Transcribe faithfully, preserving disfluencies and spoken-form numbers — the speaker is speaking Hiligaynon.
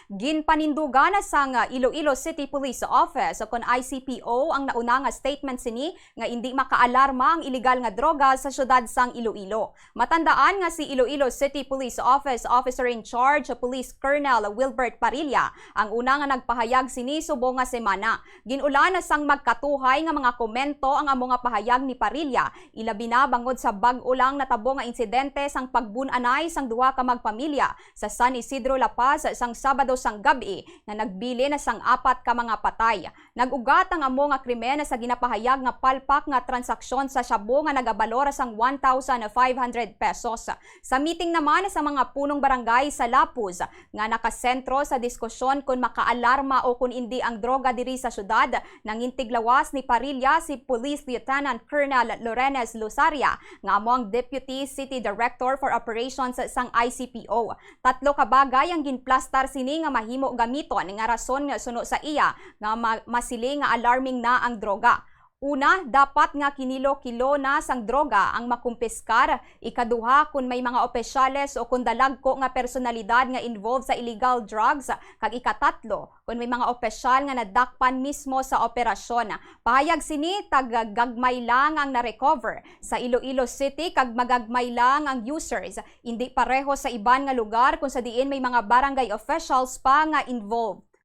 Ginpanindugan sang Iloilo City Police Office o kon I C P O ang nauna nga statement sini nga indi makaalarma ang iligal nga droga sa siyudad sang Iloilo. Matandaan nga si Iloilo City Police Office Officer in Charge Police Colonel Wilbert Parilla ang una nga nagpahayag sini subong nga semana. Gin-ulan sang magkatuhay nga mga komento ang amo nga pahayag ni Parilla, ilabi na bangod sa bag-o lang natabo nga insidente sang pagbun-anay sang duha ka magpamilya sa San Isidro, La Paz, sang Sabado sang gab-i nga nagbilin sang apat ka mga patay. Nag-ugat ang amo nga krimen sa ginapahayag nga palpak nga transaksyon sa shabu nga nagabalor sang one thousand five hundred pesos. Sa meeting naman sa mga punong barangay sa Lapuz nga nakasentro sa diskusyon kon makaalarma o kon indi ang droga diri sa syudad, nangintiglawas ni Parilla si Police Lieutenant Colonel Lorenes Lusaria, nga amo ang Deputy City Director for Operations sang I C P O. Tatlo ka bagay ang ginplastar sini nga mahimo gamiton nga rason nga suno sa iya nga ma-, masiling nga alarming na ang droga. Una, dapat nga kinilo-kilo na sang droga ang makumpiskar. Ikaduha, kon may mga opisyales o kon dalagko nga personalidad nga involved sa illegal drugs. Kag ikatatlo, kon may mga opisyal nga nadakpan mismo sa operasyon. Pahayag sini, taga-gagmay lang ang na-recover sa Iloilo City kag magagmay lang ang users. Indi pareho sa iban nga lugar kung sa diin may mga barangay officials pa nga involved.